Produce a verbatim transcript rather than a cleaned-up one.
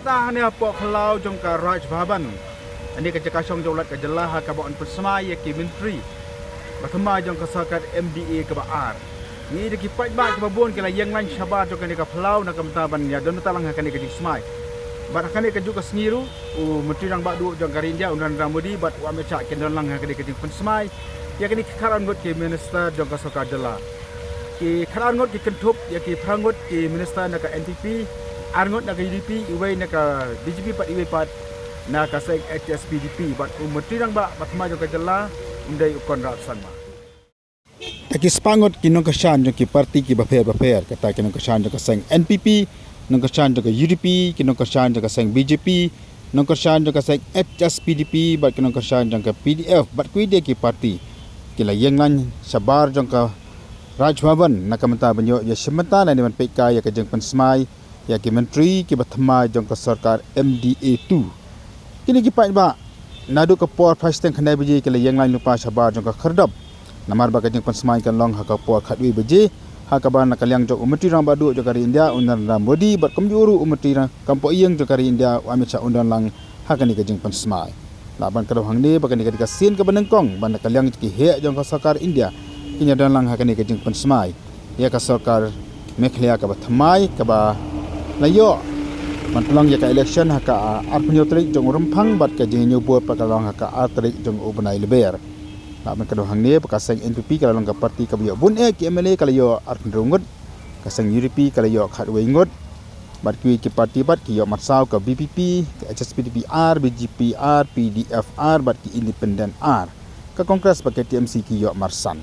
Ta hangne hapoh khlaw jong ka Raj Bhavan, hangne ka jaka shong jong u Lat ka jylla, ha kaba yn pynsmai ïa ki myntri ba thymmai jong ka sorkar M D A kaba ar. Ngi i da ki paidbah kiba bun ki la ïeng lain shabar jong kane ka phyllaw na ka bynta ban ïadon bynta lang ha kane ka jingsmai. Bad ha kane kajuh ka sngi ruh, u Myntri Rangbah Duh jong ka ri India, u Narendra Modi, bad u Amit Shah kin don lang ha kane ka jingpynsmai ïa kine ki khatar ngut ki minister jong ka sorkar jylla. Ki khatar ngut ki kynthup ïa ki phra ngut ki minister na ka N P P, ar ngut na ka U D P, iwei na ka B J P bad iwei pat na ka seng H S P D P, bad u Myntri Rangbah ba thymmai jong ka jylla, u dei u Conrad Sangma. Ïa ki spah ngut ki nongkyrshan jong ki parti kiba pher ba pher, kata ki nongkyrshan jong ka seng N P P, nongkyrshan jong ka U D P, ki nongkyrshan jong ka seng B J P, nongkyrshan jong ka seng H S P D P, bad ki nongkyrshan jong ka P D F, bad kiwei de ki parti, ki la ïeng lain shabar jong ka Raj Bhavan na ka bynta ban ïoh ïashim bynta lane ban peit kai ïa ka jingpynsmai ïa ki myntri kiba thymmai jong ka sorkar M D A two. Kine ki paidbah naduh ka por phra shiteng khyndai baje ki la ïeng lain lypa shabar jong ka khyrdop, namar ba ka jingpynsmai kan long ha ka por khatwei baje, ha kaba na ka liang jong u Myntri Rangbah Duh jong ka ri India, u Narendra Modi, bad kumjuh ruh u Myntri Rang-, Kam Pohïing jong ka ri India, u Amit Shah, un don lang ha kane ka jingpynsmai. Lah ban kdew hangne ba kane ka dei ka sien kaba nyngkong ba na ka liang jong ki heh jong ka sorkar India kin ïadon lang ha kane ka jingpynsmai ïa ka sorkar Meghalaya kaba thymmai, kaba la ïoh ban pynlong ïa ka election ha ka arphew hynñiew tarik jong u Rymphang, bad ka jingïañiew vote pat ka long ha ka ar tarik jong u bnai Lber. Lah ban kdew hangne ba ka seng N P P ka la long ka parti kaba ïoh bun eh ki M L A, ka la ïoh arphew hynriew ngut, ka seng U D P ka la ïoh khatwei ngut, bad kiwei ki parti pat ki ïoh marsaw, ka V P P, ka H S P D P ar, B J P ar, P D F ar, bad ki independent ar. Ka Congress bad ka T M C ki ïoh marsan.